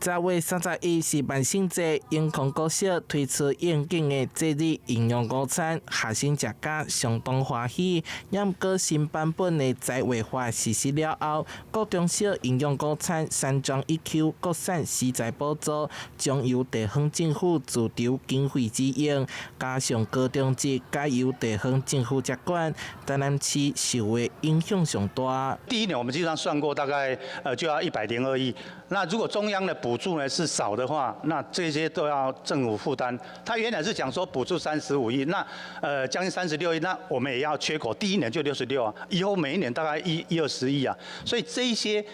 10月31是萬聖節，永康國小推出應景的節日營養午餐，學生食甲相當歡喜。毋過新版本的宅衛法實施了後，國中小營養午餐三裝一 Q 國產食材補助將由地方政府自籌經費支應，加上高中職改由地方政府接管，台南市受的影響上大。第一年我們基本上算過，大概就要102億。那如果中央的補助呢是少的話，那這些都要政府負擔。他原來是講說補助35億，那將近36億，那我們也要缺口。第一年就66啊，以後每一年大概一一二十億啊，所以這一些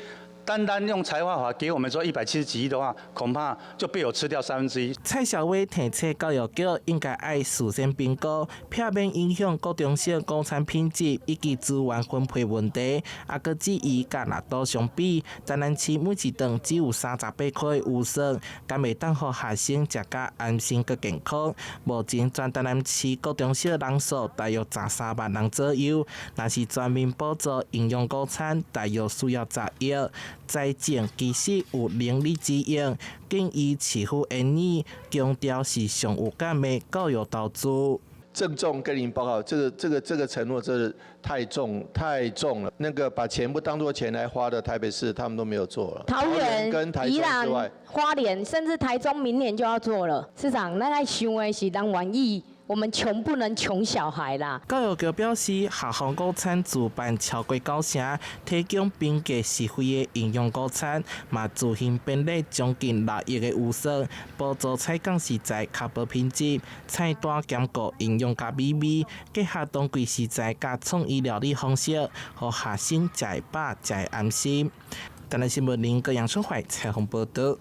單單用財劃法給我們說170幾億的話，恐怕就被我吃掉三分之一。蔡蕭偉提醒教育局應該愛事先評估，避免影響國中小午餐品質以及資源分配問題。啊，閣質疑佮六都相比，台南市每一頓只有38塊預算，敢會當予學生食甲安心閣健康？目前全台南市國中小人數大約13萬人左右，若是全面補助營養午餐，大約需要10億。財政其實有能力支應，建議市府研議，強調是上有感的教育投資。鄭重跟您報告，這個承諾真是太重太重了。那個把錢不當作錢來花的台北市，他們都沒有做了。桃園、跟台中宜蘭之外、花蓮，甚至台中，明年就要做了。市長，咱愛想的是人願意，我們窮不能窮小孩啦。教育局表示，校方午餐自辦超過九成，提供平價實惠的營養午餐，嘛自行編列將近6億的預算，補助採購食材確保品質，菜單兼顧營養佮美味，結合當季食材佮創意料理方式，予學生食會飽、食會安心。台南新聞林國楊春懷採訪報導。